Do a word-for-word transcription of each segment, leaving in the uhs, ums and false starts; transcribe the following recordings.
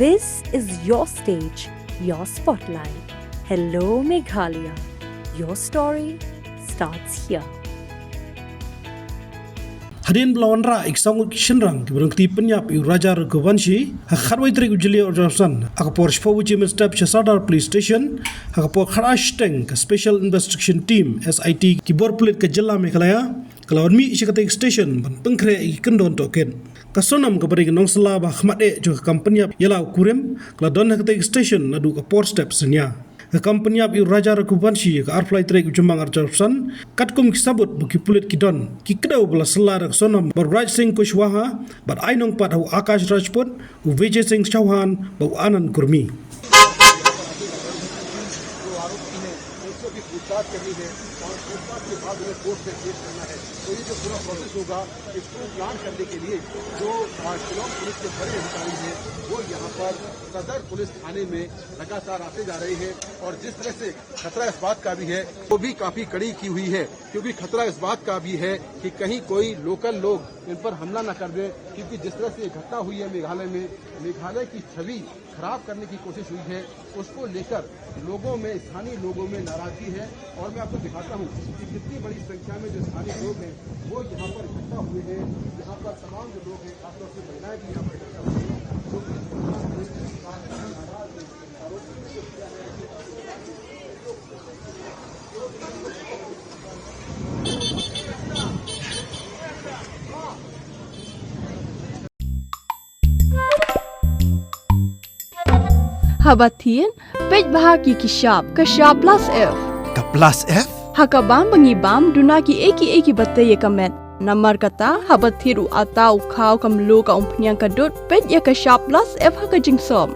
This is your stage, your spotlight. Hello, Meghalaya. Your story starts here. Hadien ba la wanrah ïa ki saw ngut ki shynrang kiba donkti pynïap ïa u Raja Raghuvanshi ha ka khatwei tarik u Jylliew arhajar arphew san ha ka por shiphew baje mynstep sha Sardar Police Station, ha ka por khatar shiteng ka Special Investigation Team, S I T, ki bor pulit ka jylla Meghalaya ka la wan mih sha katei ka station ban pynkhreh ïa ki kyndon tohkit. Ka Sonam kaba dei ka nongsylla ba ha khmat eh jong ka kam pynïap ïa la u kurim ka la don ha katei ka station naduh ka por step synñia. Ka kam pynïap ïa u Raja Raghuvanshi ha ka arphew lai tarik u Jymmang arhajar arphew san, katkum ki sabut ba ki pulit ki don, ki kdew ba la sylla da ka Sonam bad u Raj Singh Kushwaha, bad ainong pat ha u Akash Rajput, u Vijay Singh Chauhan bad u Anand Kurmi. पूछताछ करनी है और पूछताछ के बाद उन्हें कोर्ट में पेश करना है। तो ये जो पूरा प्रोसेस होगा, इसको प्लान करने के लिए जो, अ, शिलोंग पुलिस के बड़े अधिकारी हैं, वो यहाँ पर सदर पुलिस थाने में लगातार आते जा रहे हैं और जिस तरह से खतरा इस बात का भी है, वो भी काफ़ी कड़ी की हुई है, क्योंकि खतरा इस बात का भी है कि कहीं कोई लोकल लोग इन पर हमला ना कर दें, क्योंकि जिस तरह से ये घटना हुई है मेघालय में, मेघालय की छवि खराब करने की कोशिश हुई है, उसको लेकर लोगों में, स्थानीय लोगों में नाराजगी है। और मैं आपको दिखाता हूँ कि कितनी बड़ी संख्या में जो स्थानीय लोग हैं, वो यहाँ पर इकट्ठा हुए हैं। यहाँ पर तमाम जो लोग हैं, खासतौर से महिलाएं भी यहाँ पर इकट्ठा हुई हैं, जो कि नाराज हैं। Haba thied, peit bha ïa ki shap, ka shap plus F. Ka plus F? Ha ka bam ba ngi bam, duna kiei kiei kiba tei ïa ka met. Namar kata, haba thied u atta, u khaw, ka mluh, ka umphniang, ka dud, peit ïa ka shap plus F ha ka jingsop.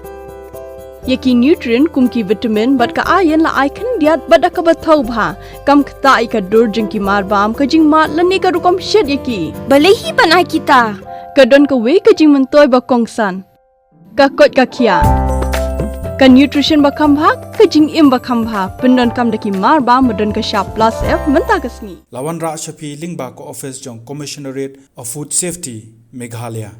Ïa ki nutrient kum ki vitamin bad ka iron la ai khyndiat bad da kaba thaw bha. Kam ktah ïa ka dur jong ki marbam, ka jingmad lane ka rukom shet ïa ki. Balei hi ban ai kita? Ka don kawei ka jingmyntoi ba kongsan. Ka koit ka khiah. Ka nutrition ba kham bha, ka jingim ba kham bha. Pyndonkam da ki marbam ba don ka shap plus F mynta ka sngi. La wanrah sha phi lyngba ka office jong Commissionerate of Food Safety, Meghalaya.